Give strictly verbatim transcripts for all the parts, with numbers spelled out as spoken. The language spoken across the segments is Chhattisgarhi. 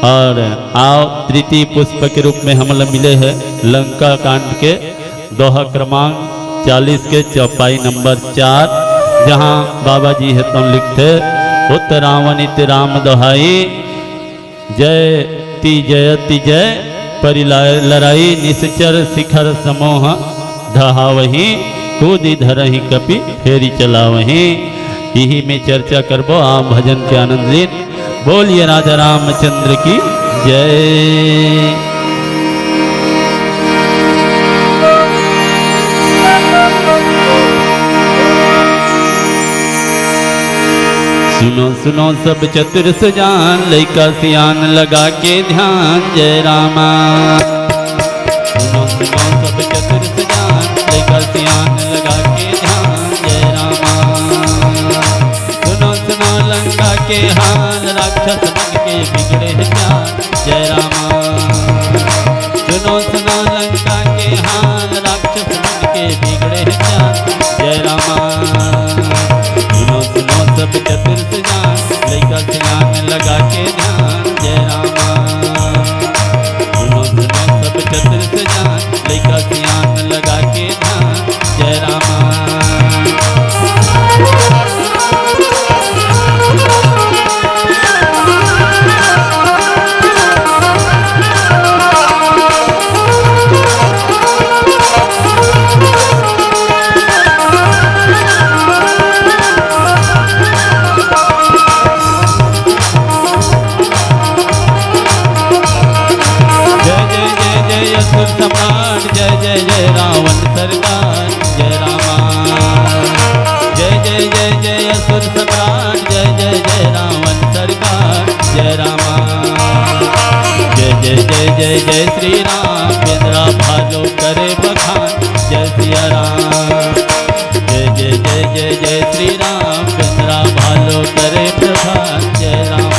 और आओ, तृतीय पुष्प के रूप में हमला मिले हे लंका कांड के दोहा क्रमांक चालीस के चौपाई नंबर चार, जहाँ बाबा जी हे तो लिखथे, "उत रावण इत राम दोहाई, जयति जयति जय परि ला-, लड़ाई, निश्चर शिखर समूह ढहावही, कूदि धरहि कपि फेरि चलावही।" इही में चर्चा करबो, आप भजन के आनंद लीन। बोलिए राजा रामचंद्र की जय। सुनो सुनो सब चतुर सुजान, लइका सियान लगा के ध्यान, जय रामा। सुनो सुनो सब चतुर सुजान, लइका सियान लगा के ध्यान, जय रामा। सुनो सुनो लंका के हाल, राक्षस मन के बिगड़े हैं चाल, जय रामा। सुनो सुनो लंका के हाल, राक्षस मन के बिगड़े हैं चाल, जय रामा। सुनो सुनो सब चतुर सुजान, लइका सियान लगा के ध्यान, जय रामा। सुनो सुनो सब चतुर सुजान, लइका सियान लगा के ध्यान, जय रामा। जय जय जय जय असुर सम्राट, जय जय जय रावण सरकार, जय रामा। जय जय जय जय असुर सम्राट, जय जय जय रावण सरकार, जय रामा। जय जय जय जय जय श्री राम, बेंदरा भालो करे बखान, जय सिया राम। जय जय जय जय जय श्री राम, बेंदरा भालो करे प्रधान, जय रामा।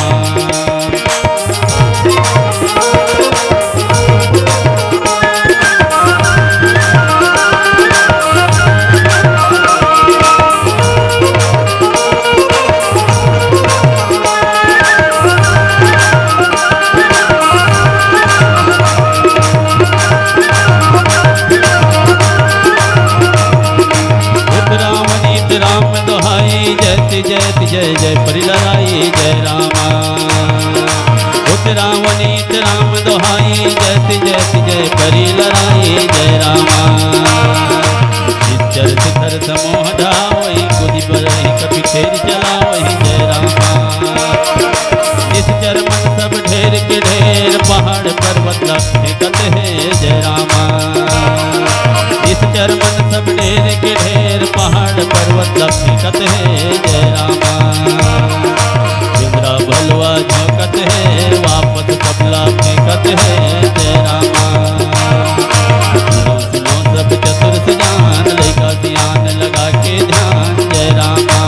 उत रावण इत राम दोहाई, जयति जयति जय जय परि लड़ाई, जय रामा। उत रावण इत राम दोहाई, जयति जयति जय परि लड़ाई, जय रामा। निश्चर शिखर समूह ढावही, कूदि बरही कपि फेरि चलावही, जय रामा। निश्चर मन सब ढेर के ढेर, पहाड़ पर्वत ला फेंकत हे, जय रामा। निश्चर मन सब ढेर के ढेर, पहाड़ पर्वत ला फेंकत हे, जय रामा। बेंदरा भलुआ झोंकत हे, वापस सबला फेंकत हे, जय रामा। सुनो सुनो सब चतुर सुजान, लइका सियान लगा के ध्यान, जय रामा।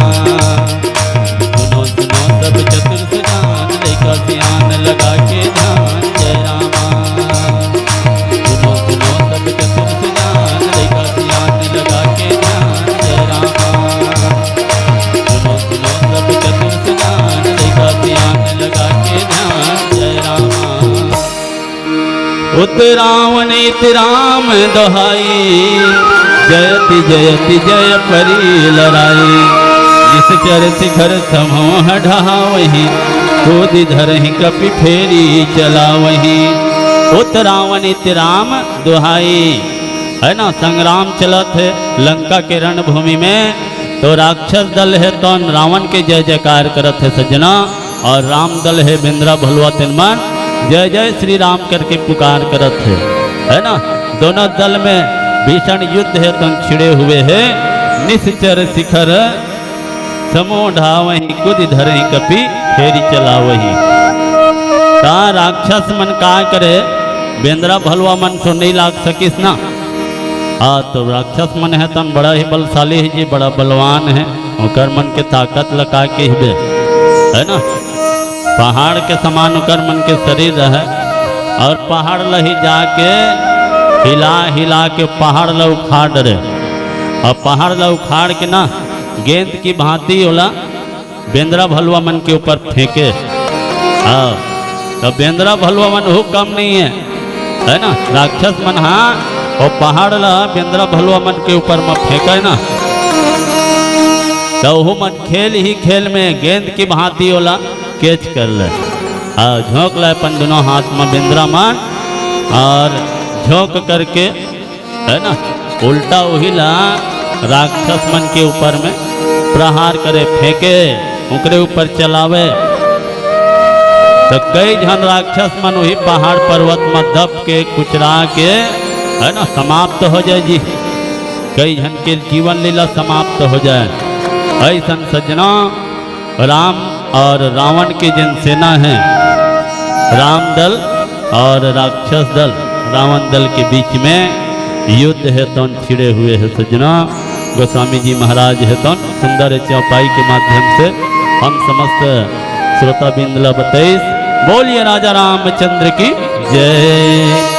सुनो सुनो सब चतुर सुजान, लइका सियान लगा के ध्यान, जय रामा। सुनो सुनो सब चतुर सुजान, लइका सियान लगा के ध्यान, जय रामा। सुनो सुनो सब चतुर सुजान, लइका सियान लगा के ध्यान, जय रामा। उत रावण इत राम दोहाई, जयति जयति जय परि लड़ाई। निश्चर शिखर समूह ढावही, कूदि धरही कपि फेरि चलावही। उत रावण इत राम दोहाई, है ना, संग्राम चलत हे लंका के रणभूमि में। तो राक्षस दल हे तोन रावण के जय जयकार करत हे सज्जना, और राम दल हे बेंदरा भलुआ तेन मन जय जय श्री राम करके पुकार करत हे, है ना। दोनों दल में भीषण युद्ध हे तोन छिड़े हुए हे। निश्चर शिखर समूह ढावही, कूदि धरही कपि फेरि चलावही। ता राक्षस मन का करे, बेंदरा भलुआ मन तो नहीं लाग सकिस ना। हाँ, तो राक्षस मन हे तन बड़ा ही बलशाली हे जी, बड़ा बलवान हे, ओकर मन के ताकत लगा के हिबे, है ना। पहाड़ के समान ओकर मन के शरीर रहे, और पहाड़ लही जाके हिला हिला के पहाड़ ला उखाड़ डरे, और पहाड़ ला उखाड़ के ना गेंद की भांति ओला बेंदरा भलुआ मन के ऊपर फेंके। हाँ, त बेंदरा भलुवा मन हू कम नहीं है, है ना? राक्षस मन हा वो पहाड़ ला बेंदरा भलुवा मन के ऊपर म फेंके ना, त ओहू मन खेल ही खेल में गेंद की भांति ओला कैच कर ले। आ, झोंक ले अपन दोनों हाथ म बेंदरा मन, और झोंक करके, है ना, उल्टा वही ला राक्षस मन के ऊपर में प्रहार करे, फेंके, ओकरे ऊपर चलावे। तो कई झन राक्षस मन वही पहाड़ पर्वत में दब के, कुचरा के, है ना, समाप्त हो जाए जी। कई झन के जीवन लीला समाप्त हो जाए। ऐसन सज्जना, राम और रावण के जिन सेना है, राम दल और राक्षस दल, रावण दल के बीच में युद्ध है तौन छिड़े हुए है सज्जना। गोस्वामी जी महाराज है तौन सुंदर चौपाई के माध्यम से हम समस्त श्रोता बिंद ला बताइस। बोलिए राजा रामचंद्र की जय।